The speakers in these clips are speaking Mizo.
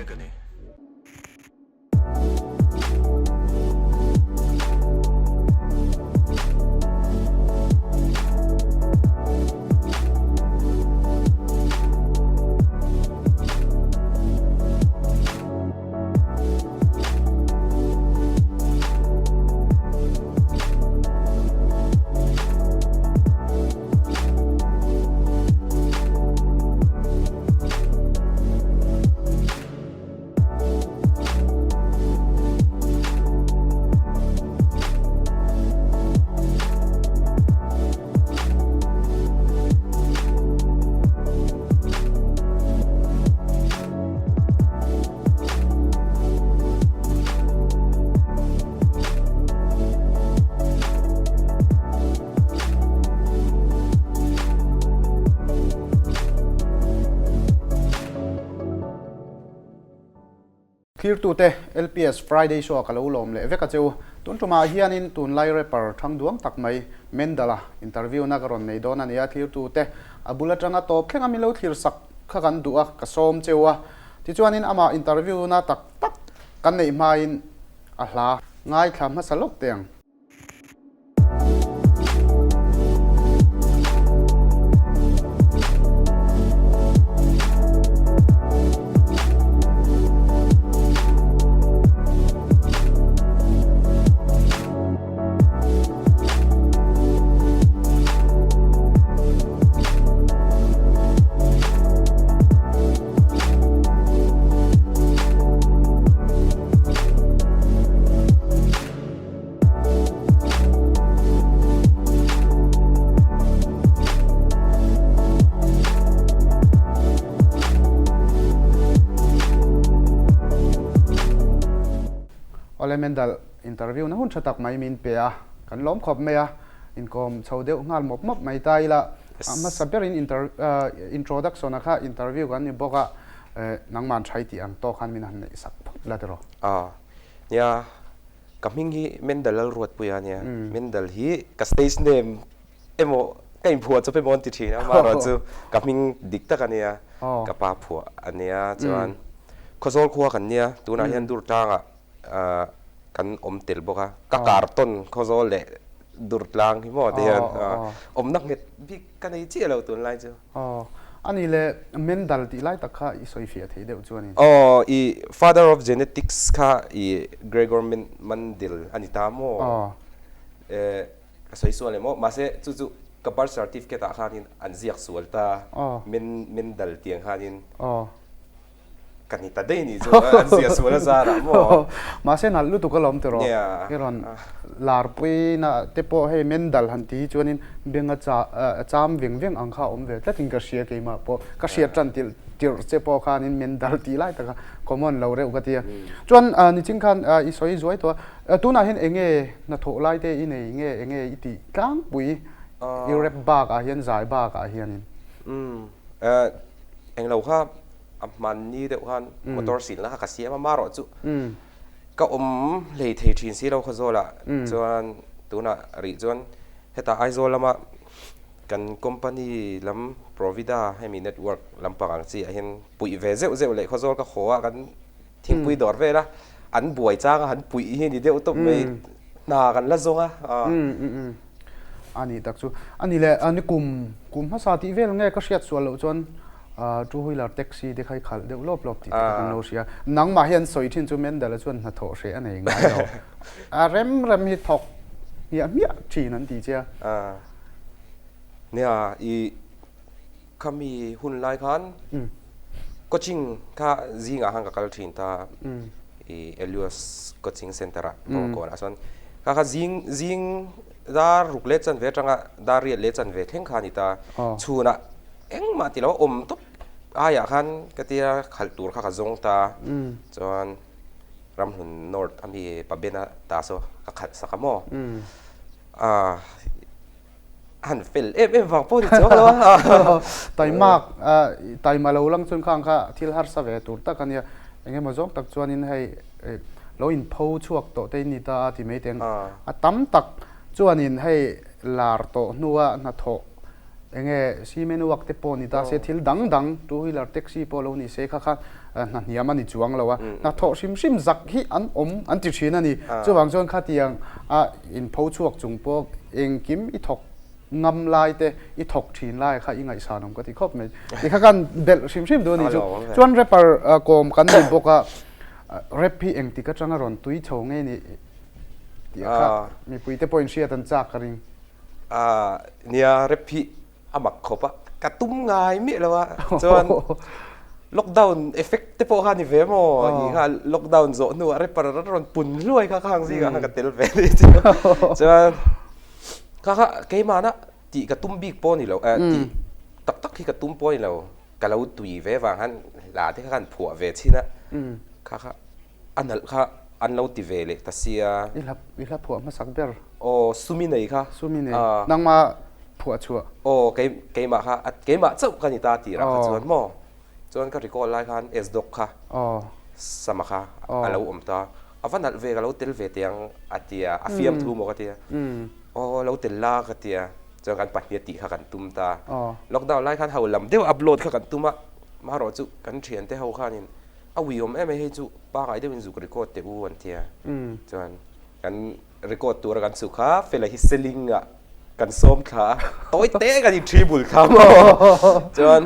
mek a ni. Thlirtute, LPS Friday Show-a ka lo lawm leh vek a che u. Tun tumah hianin tunlai rapper thang duang tak mai Mendala interview-na ka rawn nei dawn a ni a. Thlirtute, a bul atanga tawp thleng a min lo thlir sak kha kan duh a, ka sawm che u a. Tichuanin amah interview-na tak tak kan neih hmain a hla ngaithla hmasa lawk teh ang. Awle Mendal interview na hun tha tak mai min pe a, kan lawm khawp mai a, inkawm chho deuh nghal mawp mawp mai ta ila, a hmasa berin introduction a kha interview kan ni bawk a, nangman thai tih ang tawk khan min han neih sak phawt la tiraw. Nia, ka hming hi Mendal Lalruatpuia a nia. Mendal hi ka stage name emaw ka inphuah chawp emaw an ti thin a, amaherawhchu ka hming dik tak a nia, ka pa phuah a nia. Chuan Khawzawl khua kan nia, tunah hian Durtlangah kan awm tel bawk a, ka kartawn Khawzawl leh Durtlang hi maw ti hian awmna nghet bik ka nei chiah lo tunlai chu. Aw, ani le Mendel tih lai tak kha i sawi fiah thei deuh chu a ni. Aw, i father of genetics kha i Gregor Mendel a ni ta maw? Aw. Eh, ka sawi sual em aw, mahse chu chu ka birth certificate ah khanin an ziak sual ta, Mendel tiang khanin. Aw. Ka ni ta daih nih chu an zia sual a zar ah maw. Mahse nalh lutuk alawm tiraw. I rawn lar pui na te pawh hei Mendal han ti hi chuanin benga cham veng veng ang kha a awm ve tlatin ka hria keimah pawh. Ka hriat tan tirh tirh che pawh khanin Mendal tih lai taka common lo reuh ka ti a. Chuan niching khan i sawi zuai tawh a, tunah hian enge hnathawh lai te i nei nge enge i tih tlangpui i rap bakah hian zai bakah hianin. Englo kha a hmanni deuh khan motor silna kha ka siam a, marawh chu ka awm hlei thei thin si lo Khawzawlah chuan tunah rih chuan hetah Aizawl lama kan company lam Provida hemi network lampang ang chi ah hian puih ve zeuh zeuh leh Khawzawl ka haw a kan thingpui dawr vel a an buai chang a han puih hi ni deuh tawp mai hna kan la zawng a. A nih tak chu a ni le ni kum kum hmasa tih vel nge ka hriat sual loh chuan two wheeler taxi te kha i khalh deuh lawp lawp tih te kha kan lo hria. Nangmah hian sawi thin chu Mendel-a chuan hnathawh hreh a nei ngai lo. A rem rem hi thawk hmiah hmiah thin an ti che a. Nia i khami hun lai khan coaching kha zingah khan ka kal thin ta i Elios coaching center ah Bawngkawnah chuan kha kha zing zing dar ruk leh chanve atanga dar riat leh chanve thleng kha a ni ta. Chhunah Engmah ti lo awm tawp aiah khan ka tia khalh tur kha ka zawng ta chuan Ramhlun North a mi Pabena ta saw ka khalh sak a maw ah han fel em em vang pawh ni chuang lo a. Taimak taima lo lang chuan khang kha thil harsa ve tur tak a nia engemaw zawng tak chuanin hei lo inpho chhuak tawh te in ni ta a ti mai teng a tam tak chuanin hei lar tawh hnua hnathawh. Enge cement work te pawh ni ta se thil dang dang two wheeler taxi pawh lo ni se kha kha hna hniam a ni chuang lo a, hnathawh hrim hrim zak hi an awm an ti thin a ni. Chuvang chuan khatiang a inpho chhuak chung pawh engkim i thawk ngam lai te i thawk thin lai kha i ngaihsan awm ka ti khawp mai. Ti kha khan belh hrim hrim duh a ni chu. Chuan rapper kawm kan ni bawk a, rap hi engtik atanga rawn tui chho nge ni tih kha mipui te pawhin hriat an chak ka ring. Nia rap hi a mak khawp a, ka tum ngai miah lo a, chuan lockdown effect te pawh kha a ni ve maw tih kha lockdown zawh hnuah rapper an rawn pun hluai kha khang zingah khan ka tel ve a ni chuan kha kha keimahna tih ka tum bik pawh a ni lo tih tak tak hi ka tum pawh a ni lo ka lo tui ve vang khan hla te kha khan phuah ve chhin a kha kha A nalh kha an lo ti ve leh ta sia. I hla i hla phuah hmasak ber. Aw sumi nei kha. Sumi nei. Nangmah phuah chhuah. Aw kei keimah kha keimah chauh ka ni ta tirah kha chuan maw. Chuan ka recall lai khan S-Dog kha sama kha a lo awm ta. A va nalh ve ka lo tel ve teh ang a tia a fiamthu maw ka tia. Aw lo tel la ka tia. Chuan kan pahnih a tih kha kan tum ta. Lockdown lai khan ho lam deuh upload kha kan tum a. Marawh chu kan thiante ho khanin A uiawm em e hei chu pangai deuhin zuk record teh u an tia. Chuan kan record tura kan chhuk kha fela hi selling ah kan sawm thla a, tawi te kan in thi bul thla maw. Chuan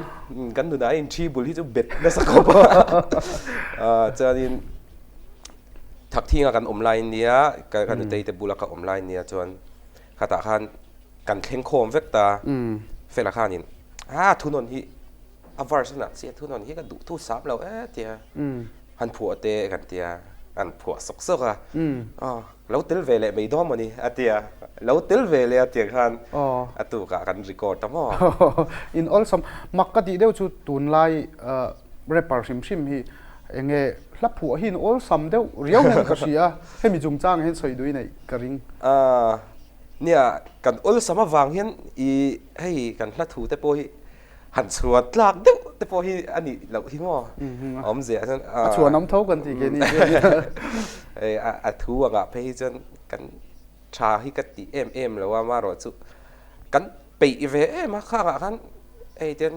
kan nunah in thi bul hi chu bet nasa khawp a. Chuanin Thakthing a kan awm lai nia, ka nutei te bula ka awm lai nia chuan khatah khan kan thleng khawm vek ta. Fela khanin a thunawn hi a verse a chiah thunawn hi ka duh thu sap lo e tia han phuah te kan tia an phuah sawk sawk a aw lo tel ve leh mai dawn mawni a tia lo tel ve leh a tia khan a tukah kan record ta maw in awlsam mak ka tih deuh chu tunlai rapper hrim hrim hi enge hla phuah hi in awlsam deuh riau hian ka hria hemi chungchang hian sawi duh i neih ka ring nia kan awlsam avang hian i hei kan hla thu te pawh hi Han chhuan tlak deuh te pawh hi a nih loh hi maw? Awmzia chuan a chhuan awm tho kan tih ke ni. Hei a thu angah phei hi chuan kan tha hi ka tih em em lo a, amaherawh chu kan peih ve em a, khangah khan hei ten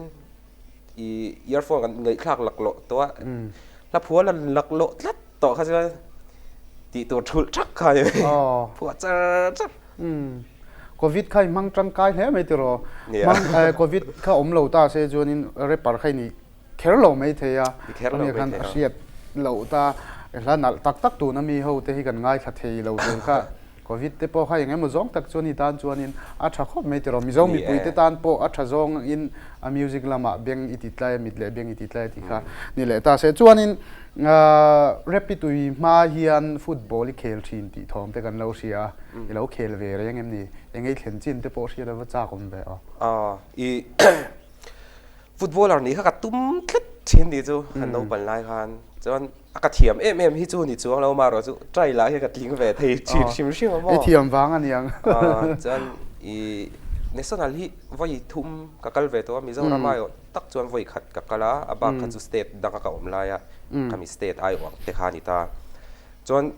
i earphone kan ngaihthlak laklawh tawh a, hla phual an laklawh tlat tawh kha chuan tih tur thulh thak kha a ni mai, phuah char char. Covid kha i hmang tangkai hle mai tiraw? Hmang Covid kha awm lo ta se chuanin rapper kha i nih kher lo mai thei a, ani khan a hriat loh ta hla nalh tak tak tuna mi ho te hi kan ngaithla thei lo tur kha Covid te pawh kha eng emaw zawng tak chuan i tan chuanin a tha khawp mai tiraw? Mizo mipui te tan pawh a tha zawngin a music lamah beng i ti tlai a, mit leh beng i ti tlai a tih kha ni leh ta se. Chuanin rap i tui hma hian football i khel thin tih thawm te kan lo hria a. I lo khel ve reng em ni? Eng ei thlen chin te pawh hriat a va chak awm ve aw. Aw, i footballer nih kha ka tum tlat thin ni chu kan naupang lai khan. Chuan a ka thiam em em hi chu ni chuang lo marawh chu try lah hi ka tling ve thei thin hrim hrim a maw. I thiam vang a niang. Aw, chuan i national hi vawi thum ka kal ve tawh a, Mizoram aiawh tak chuan vawi khat ka kal a, a bak kha chu state danga ka awm lai a, khami state aiawh ang te kha a ni ta. Chuan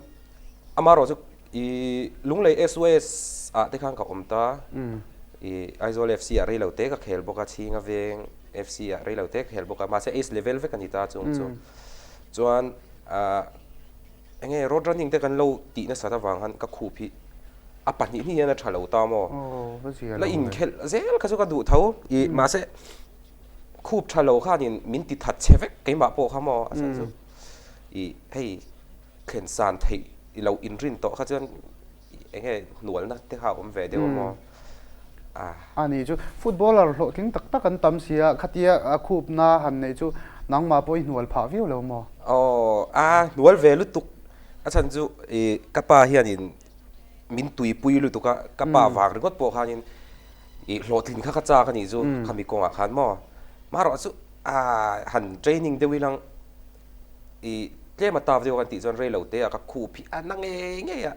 amarawh chu I Lunglei SOS ah te khan ka awm ta. I Aizawl FC ah reilo te ka khel bawk a, Chhinga Veng FC ah reilo te ka khel bawk a, mahse age level vek a ni ta chung chu. Chuan ah enge road running te kan lo tih nasat avang khan ka khup hi a pahnih hnih hian a tha lo ta maw. La inkhelh zel kha chu ka duh tho. I mahse khup tha lo khanin min ti that che vek keimah pawh kha maw a chhan chu. I hei thlen san theih i lo inrin tawh kha chuan eng nge hnualna te kha a awm ve deuh a maw? A. A ni chu footballer hlawhtling tak tak an tam si a, khatia a khupna han neih chu nangmah pawh i hnual phah viau lo maw? Aw, a hnual ve lutuk. A chhan chu i ka pa hianin min tuipui lutuk a, ka pa vang ringawt pawh khanin i hlawhtlin kha ka chak a nih chu khami kawngah khan maw? Marawh chu a han training deuh ilang I tlem a taf deuh a kan tih chuan reilo te ah ka khup hi a na ngei ngei a,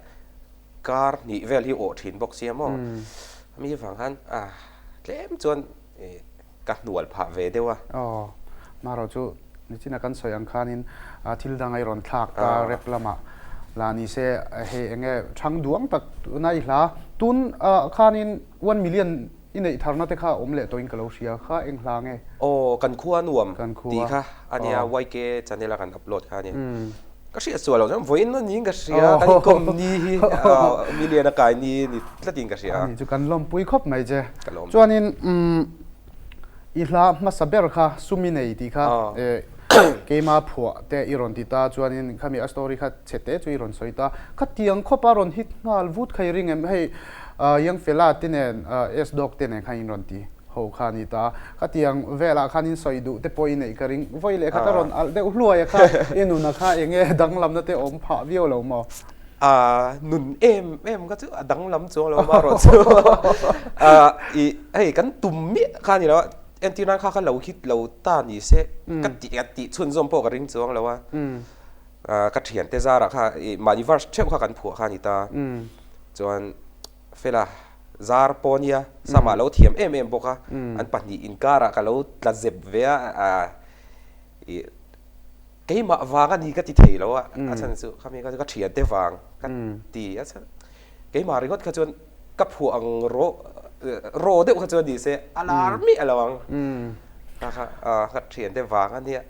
kar hnih vel hi awh thin bawk sia maw. Mi vang khan a tlem chuan ka hnual phah ve deuh a. Aw, marawh chu nichina kan sawi ang khanin thil dang a i rawn thlak ta rep lamah lah ni se hei eng nge thang duang tak tuna i hla tun khanin one million. I neih tharna te kha a awm leh tawhin ka lo hria kha eng hla nge? Aw, kan khua nuam tih kha a nia, YK channel a kan upload kha a nia. Ka hriat sual loh chuan vawiin a niin ka hria, kan inkawm ni hi million a kai ni ni tlatin ka hria. Ani chu kan lawmpui khawp mai che. Chuanin i hla hmasa ber kha Sumi nei tih kha keima phuah te i rawn ti ta chuanin khami a story kha chhe te chu i rawn sawi ta. Khatiang khawpa rawn hit nghal vut kha i ring em? Hei Youngfella te nen S-Dog te nen khan in rawn ti ho kha a ni ta. Khatiang velah khan in sawi duh te pawh i neih ka ring. Vawi leh khat a rawn alh deuh hluai a kha i nuna kha eng nge danglamna te awm phah viau lo maw? Nun em em kha chu a danglam chuang lo marawh chu i hei kan tum miah kha a ni lo a, entir nan kha kha lo hit lo ta ni se ka tih ka tih chhunzawm pawh ka ring chuang lo a. Ka thiante zarah kha i mahni verse theuh kha kan phuah kha a ni ta. Chuan Fela zar pawh nia Sama lo thiam em em bawk a, an pahnih inkarah ka lo tla zep ve a, i keimah vang a ni ka ti thei lo a, a chhan chu khami kha chu ka thiante vang ka ti a chhan keimah ringawt kha chuan ka phuah ang rawh raw deuh kha chuan ni se a lar miah lo ang kha kha ka thiante vang a nia.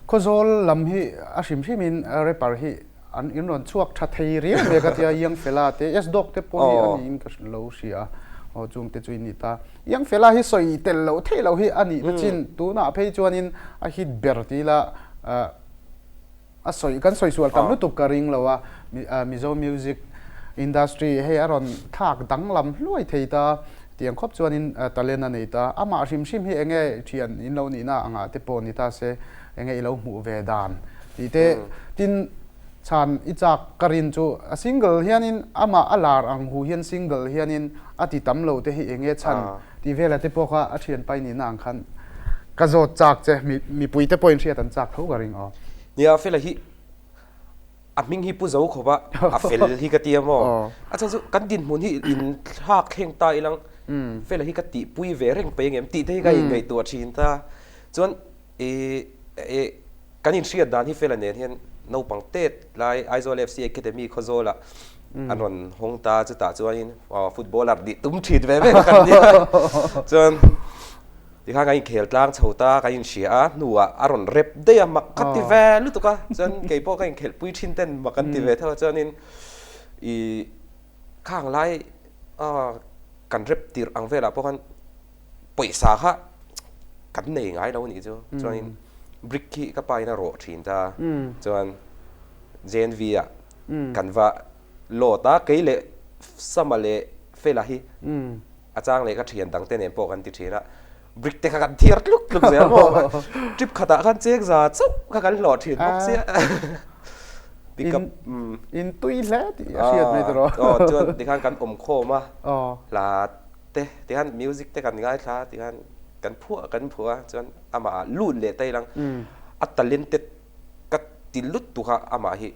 Khawzawl lam hi a hrim hrimin rapper hi an in rawn chhuak tha thei riau mai ka tia Youngfella te S-Dog te pawh hi a niin ka lo hria a, aw chung te chu in ni ta. Youngfella hi sawi tel loh theih loh hi a nih na chin tunah phei chuanin a hit ber ti ila a sawi kan sawi sual tam lutuk ka ring lo a, Mizo music industry hei a rawn thlak danglam hluai thei ta tiang khawp chuanin talent a nei ta. Amah hrim hrim hi enge thian in lo nihna angah te pawh ni ta se enge i lo hmuh ve dan tih te tin chhan i chak ka rin chu a single hianin amah a lar ang hu hian single hianin a ti tam lo te hi enge chhan tih vela te pawh kha a thianpa i nihna ang khan ka zawt chak che mipui te pawhin hriat an chak tho ka ring aw. Nia Fela hi a hming hi pu zo khawp a, a fel hi ka ti a maw? A chhan chu kan dinhmun hi in thlak thleng ta ilang Fela hi ka tihpui ve reng pei angem tih te hi ka inngaihtuah thin ta. Chuan i kan inhriat dan hi Fela nen hian naupang tet lai Aizawl FC Academy Khawzawlah an rawn hawng ta chutah chuanin footballer nih tum thin ve ve kan nia. Chuan Tikhan kan inkhel tlang chho ta, kan inhria a, hnuah a rawn rep daih a, mak ka ti ve lutuk a, chuan kei pawh ka inkhelh pui thin ten mak kan ti ve tho a, chuanin i khang lai kan rep tirh ang velah pawh khan pawisa kha kan nei ngai lo a nih chu, chuanin brick hi ka pa in a rawh thin ta, chuan JNV ah kan va load a, kei leh Sama leh Fela hi. A chang leh ka thian dang te nen pawh kan ti thin a, brick te kha kan thiar tluk tluk zel maw? Trip khatah khan cheng za chauh kha kan hlawh thin bawk sia. Pick up in tui hle tih a hriat mai tawh. Aw chuan tikhan kan awm khawm a, hla te tikhan music te kan ngaithla a tikhan kan phuah kan phuah a chuan amah ah lut leh ta ilang a talented ka ti lut tuk a amah hi.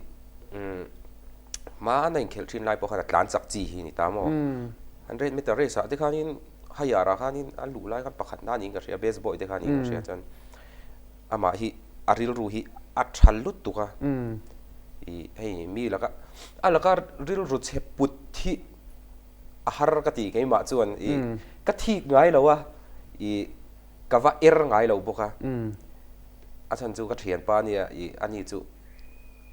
Hmana inkhelh thin lai pawh khan a tlan chak chi hi a ni ta maw? 100 meter race ah te khanin higher ah khanin a luh lai khan pakhat na niin ka hria, best boy te khan niin ka hria chuan amah hi a rilru hi a tha lutuk a, ih hei mi laka a laka rilru chhe put hi a har ka ti keimah chuan ih ka thik ngai lo a, ih ka va er ngai lo bawk a, a chhan chu ka thianpa ania ih ani chu.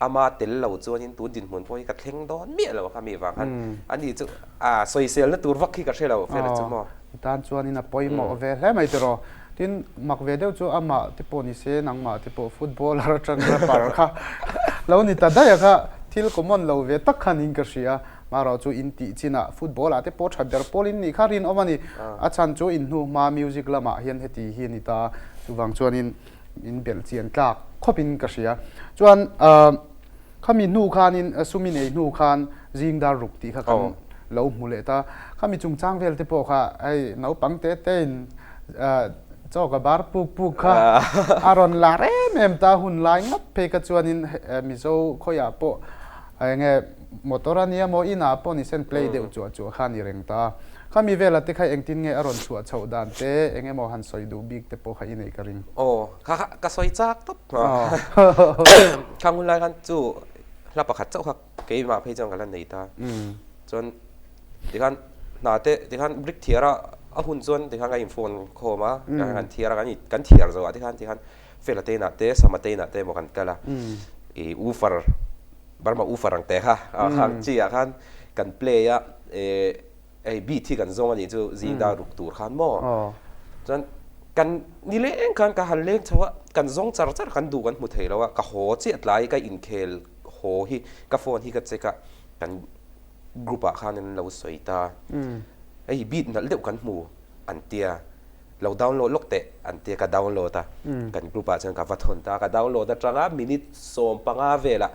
Ama tel lo chuanin tun dinhmun pawh hi ka thleng dawn miah lo a kha mi vang khan ani chu a sawiselna tur vak hi ka hre lo Fela chu maw. I tan chuanin a pawimawh ve hle mai tiraw. Tin, mak ve deuh chu amah te pawh ni se nangmah te pawh footballer atang rapper kha lo ni ta daih a kha thil common lo ve tak khan in ka hria. Marawh chu in tih chinah football ah te pawh tha ber pawl in nih kha rinawm a ni. A chhan chu in hnuhma music lamah hian heti hi a ni ta. Chuvang chuanin in belh chian tlak khawp in ka hria. Chuan khami hnu khanin sumi nei hnu khan zing dar ruk tih kha kan lo hmu leh ta. Khami chungchang vel te pawh kha hei naupang te te in chaw ka bar puk puk kha a rawn lar em em ta hun lai ngat phei kha chuanin Mizo khawiah pawh enge motor a nia maw inah pawh ni sen play deuh chuah chuah kha a ni reng ta. Khami vela te kha engtin nge a rawn chhuah chhoh dan te eng emaw han sawi duh bik te pawh kha i neih ka ring. Aw, kha kha ka sawi chak tawp. Khang hun lai khan chu hla pakhat chauh kha keimah phei chuan ka la nei ta. Chuan tikhan hna te tikhan brick thiara a hun chuan tikhan kan in phone khawm a, kan thiar a, kan thiar zo ah tikhan tikhan Fela te inah te Sama te inah te emaw kan kal a, ih woofer Burma woofer ang te kha khang chi ah khan kan play a, eh hei beat hi kan zawng a nih chu zing dar ruk tur khan maw chuan kan ni leng khan ka han leng chho a, kan zawng char char kan duh kan hmu thei lo a, ka haw chiah tlai ka inkhel haw hi ka phone hi ka check a kan group ah khan an lo sawi ta, hei beat nalh deuh kan hmu an tia, lo download lawk teh an tia ka download a, kan group ah chuan ka va thawn ta, ka download atanga minute 15 velah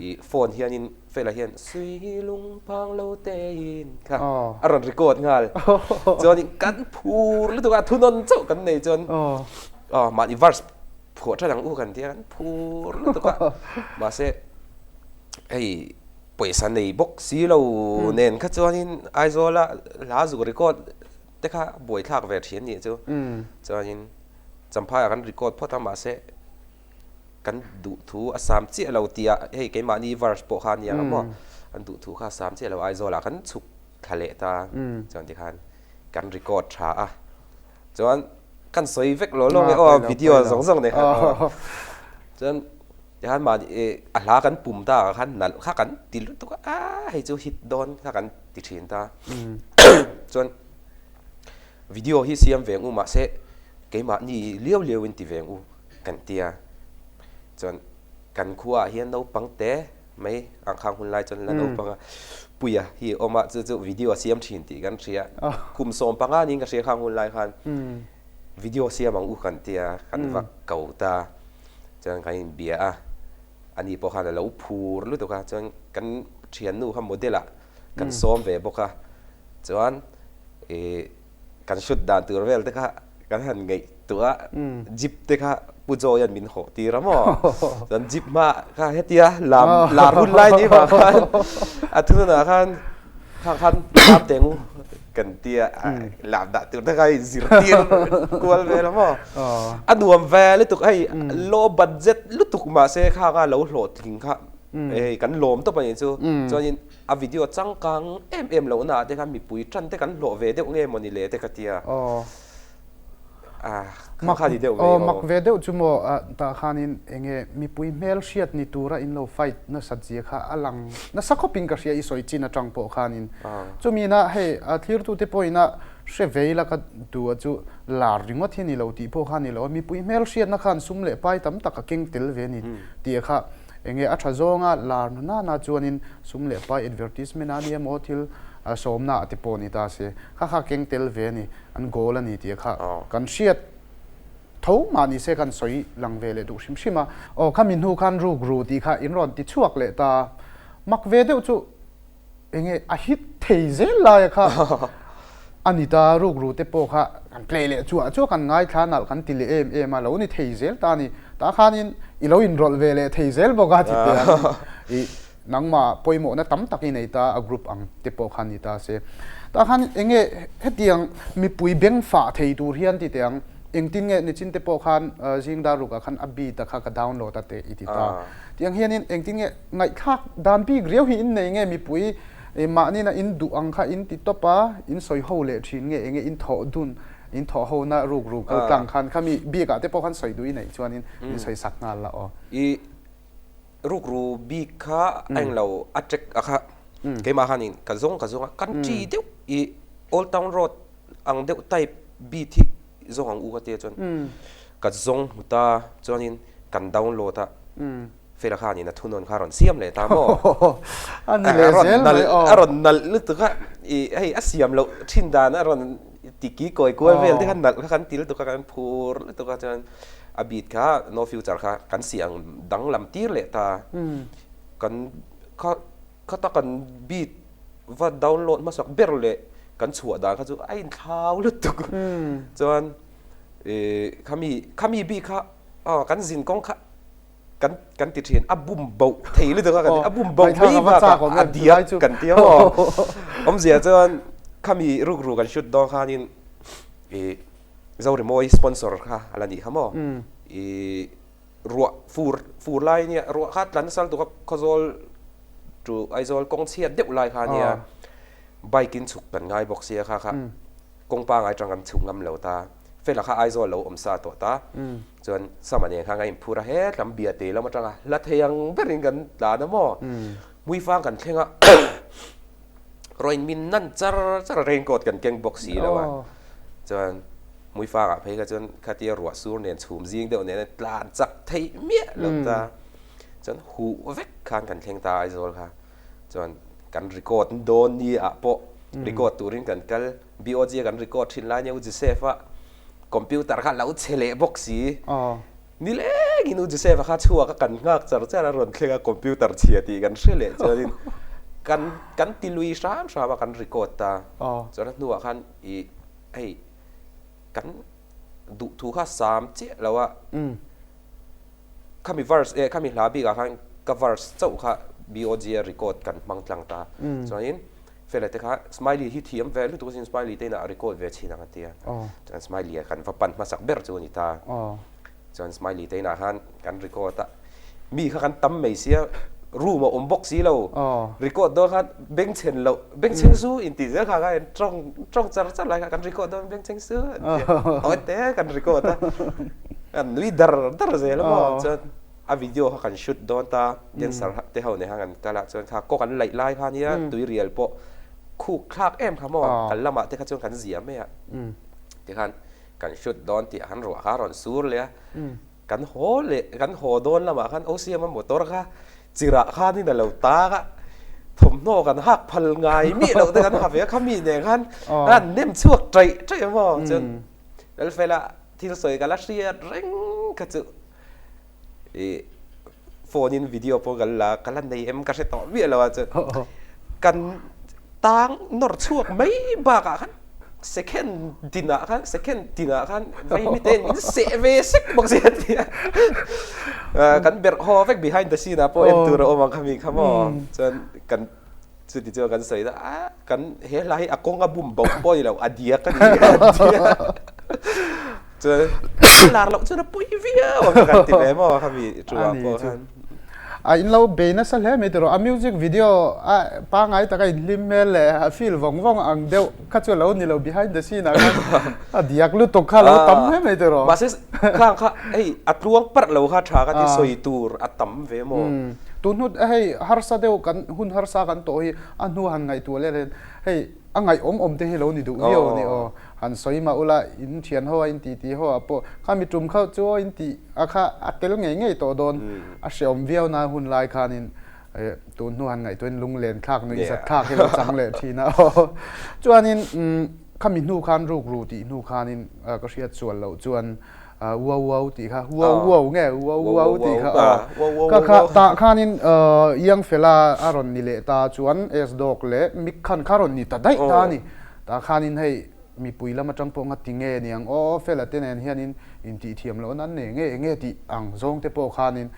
ih phone hianin fela hian sui lung phang lo tein kha a rawn record nghal, chuanin kan phur lutuk a thunawn chauh kan nei chuan aw mahni verse phuah than ang u kan tia kan phur lutuk a, mahse hei Pawisa nei bawk si lo nen kha chuanin Aizawla hla zuk record te kha buaithlak ve thin nih chu. Chuanin Champhaiah kan record phawt a mahse kan duhthu a sam chiah lo tih ah hei keimahni verse pawh kha a nia ang maw an duhthu kha a sam chiah lo Aizawlah kan chhuk thla leh ta chuan tikhan kan record tha a chuan kan sawi vek lo lo nge aw video zawng zawng nei kha chuan Tihian mahni a hla kan pum ta ah khan nalh kha kan ti lutuk a, a hei chu hit dawn kha kan ti thin ta. Chuan video hi siam ve ang u mahse keimahni liau liau in ti ve ang u kan ti a. Chuan kan khua ah hian naupang te mai ang khang hun lai chuan la naupang a Puia hi a awm a, chu chu video a siam thin tih kan hria. Kum 15 niin ka hria khang hun lai khan video siam ang u kan ti a, kan va ko ta. Chuan kan inbia a, ani pawh khan a lo phur lutuk a, chuan kan thiannu kha model ah kan sawm ve bawk a, chuan ih kan shoot dan tur vel te kha kan han ngaihtuah a, jeep te kha Pu Joy an min hawh tir a maw, chuan jeep hma kha hetia lam lar hun lai ni vang khan a thununah khan Khang khan lam teng u kan tia lam dah tur te kha hei zirtir kual vel a maw. A nuam ve lutuk hei low budget lutuk mahse khang a lo hlawhtling kha hei kan lawm tawp a nih chu. Chuanin a video changkang em em lohna ah te khan mipui tan te kan hlawh ve deuh nge mawni le te ka tia. Mak aw mak ve deuh chu maw tah khanin enge mipui hmel hriat ni tura in lo fight nasat zia kha a lang nasa khawpin ka hria i sawi chin atang pawh khanin chumina hei thlirtute pawhina hre vei la ka duh a chu lar ringawt hi ni lo tih pawh kha ni lo a mipui hmel hriatna khan sum leh pai tam tak a keng tel ve ni tih kha enge a tha zawnga lar na nana chuanin sum leh pai advertisement a nia maw thil sawmna ah te pawh ni ta se kha kha keng tel ve a ni. An goal a ni tih kha kan hriat tho mah ni se kan sawi lang ve leh duh hrim hrim a. Aw khami hnu khan ruk ru tih kha in rawn ti chhuak leh ta. Mak ve deuh chu enge a hit thei zel laia kha a ni ta. Ruk ru te pawh kha kan play leh chuah chuah kan ngaithla nalh kan ti leh em em a, lo ni thei zel ta a ni. Tah khanin i lo inrawlh ve leh thei zel bawk a ti teh ang. Ih. Nangmah pawimawhna tam tak i nei ta a group ang te pawh khan ni ta se. Tah khan eng nge hetiang mipui beng fah thei tur hian ti teh ang, engtin nge nichin te pawh khan zing dar rukah khan a beat a kha ka download a teh i ti ta. Tiang hianin engtin nge ngaihthlak dan bik riau hi in nei nge mipui mahnina in duh ang kha in ti tawp a, in sawi ho leh thin nge eng nge in thawh dun, in thawh ho na ruk ruk kal tlang khan khami bik ah te pawh khan sawi duh i neih chuanin min sawi sak nghal la aw. Rukru bik kha a englo a track a kha keimah khanin ka zawng ka zawng a country deuh i old town road ang deuh type beat hi zawng ang u ka tia chuan ka zawng hmu ta chuanin kan download a fela khanin a thunawn kha a rawn siam leh ta maw a rawn nalh a rawn nalh lutuk a i hei a siam loh thin dan a rawn ti ki kawi kual vel te kha nalh kha kan ti lutuk a kan phur lutuk a chuan A beat kha no future kha kan siang danglam tir leh ta. Kan kha khata kan beat va download hmasak ber leh kan chhuah dan kha chu a inthlau lutuk. Chuan khami khami bik kha kan zin kawng kha kan kan ti thin a bum boh thei lutuk a kan ti a bum boh mai bakah a diak kan ti a maw. Awmzia chuan khami rukru kan shoot dawn khanin ih Zorimawi sponsor kha a la nih kha maw? I ruah fur fur lai nia ruah kha tlan nasa lutuk a Khawzawl to Aizawl kawng chhiat deuh lai kha nia bike in chhuk kan ngai bawk sia kha kha. Kawng pangai tang kan chhuk ngam lo ta. Fela kha Aizawl lo awm sa tawh ta. Chuan Sama nen khan kan inphur a, hetlam Biate lam atanga hla thei ang berin kan tlan a maw? Hmuifang kan thleng a, rawn min nan char char a, raincoat kan keng bawk si lo a. Chuan Hmuifangah phei kha chuan khatia ruah sur nen chhum zing deuh nen a tlan chak theih miah lo ta. Chuan huh vek khan kan thleng ta Aizawl kha. Chuan kan record dawn ni ah pawh record turin kan kal BOG a kan record thin lai nia U Joseph a computer kha a lo chhe leh bawk si. Nilengin U Joseph a kha chhuak a kan nghak char char a rawn thleng a computer chhia tih kan hre leh chuanin kan kan ti lui hram hram a kan record ta. Chuan a hnuah khan ih hei kan duhthu kha sam chiah lo a. Khami verse eh khami hla bikah khan ka verse chauh kha BOG a record kan hmang tlang ta. Chuanin Fela te kha Smiley hi thiam ve lutuk asin Smiley te inah a record ve thin ang a ti a. Chuan Smiley a kan va pan hmasak ber chu a ni ta. Chuan Smiley te inah khan kan record a, mi kha kan tam mai sia room a awm bawk si lo. Record dawn khan bengchhen loh bengchheng su intih zel kha khan tawng tawng char char lai kha kan record dawn bengchheng su an ti a, tawi te kan record a. Kan nui dar dar zel a maw chuan a video kha kan shoot dawn ta dancer te ho nen khan kan kal a chuan kha kawng an laih lai kha nia tuirial pawh khuk thlak em kha maw kan lamah te kha chuan kan zia mai a tikhan kan shoot dawn tih an ruah kha a rawn sur leh a kan haw leh kan haw dawn lamah khan OCM a motor kha chirah khanin a lo tak a thawmhnaw kan hak phal ngai miah loh te kan ha ve a khami nen khan an nem chhuak taih taih a maw chuan Lalfela thil sawi ka la hriat reng kha chu i phone in video pawh kan la ka la nei em ka hre tawh miah lo a chuan kan tang nawr chhuak mai bakah khan second dinah khan second tinah khan vaimi te min seh ve sek bawk si a ti a kan berh haw vek behind the scene ah pawh en tur a awm ang kha mi kha maw chuan kan Chuti chuan kan sawi a, a kan he hla hi a kawng a bum bauh pawh a ni lo, a diak a ni a ti a. Chuan a lar loh chuan a pui viau ang kha kan ti ve maw khami thu ah pawh khan. A in lo bei nasa hle mai tiraw, a music video a pangngai taka inhlim hmel leh a feel vawng vawng ang deuh kha chu a lo ni lo, behind the scene ah khan a diak lutuk kha a lo tam hle mai tiraw. Mahse khang kha hei a tluang parh lo kha tha ka ti sawi tur a tam ve maw. Tun hnu hei harsa deuh kan hun harsa kan tawh hi a hnu han ngaihtuah leh hian hei a ngaihawm awm te hi lo ni duh viau a ni aw. Han sawi mah ula in thian ho a in titi ho ah pawh kha mi tum kha chu aw in tih a kha a tel ngei ngei tawh dawn a hreawm viau na hun lai khanin tun hnu han ngaihtuahin lunglen thlak nuih zat thlak hi lo chang leh thin a aw. Chuanin khami hnu khan rukru tih hnu khanin ka hriat sual loh chuan Uau uau tih kha uau uau nge uau uau tih kha ka kha tah khanin Young Fella a rawn ni leh ta chuan S Dog leh Mick khan kha rawn ni ta daih ta a ni. Tah khanin hei mipui lam atang pawh nga ti nge niang aw Fella te nen hianin intih thiam loh nan nei nge enge tih ang zawng te pawh khanin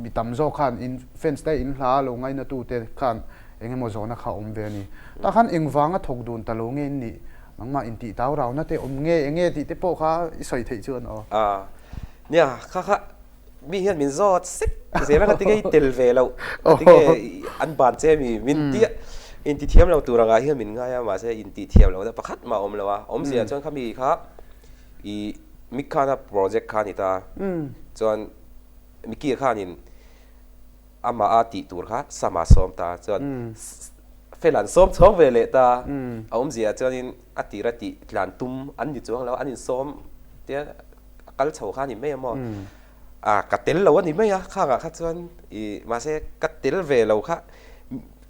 mi tam zawk khan in fans te in hla lo ngaina tu te khan engemaw zawhna kha awm ve a ni. Tah khan engvanga thawk dun ta lo nge in nih Nangmah intih tau rauna te awm nge enge tih te pawh kha i sawi theih chuan aw. A, nia kha kha mi hian min zawt sek zel a ka ti nge i tel ve loh ka ti nge an ban che mi min tia inti thiam lo tur angah hian min ngai a mahse intih thiam lohna pakhat mah a awm lo a awmzia chuan kha mi kha i Mikhana project kha a ni ta chuan Mikia khanin amah a tih tur kha Sama sawm ta chuan Fela an sawm chhawng ve leh ta a awmzia chuanin a tir a tih tlan tum an ni chuang lo an insawm tia a kal chho kha a ni mai a maw a ka tel lo a ni mai a khangah kha chuan ih mahse ka tel ve lo kha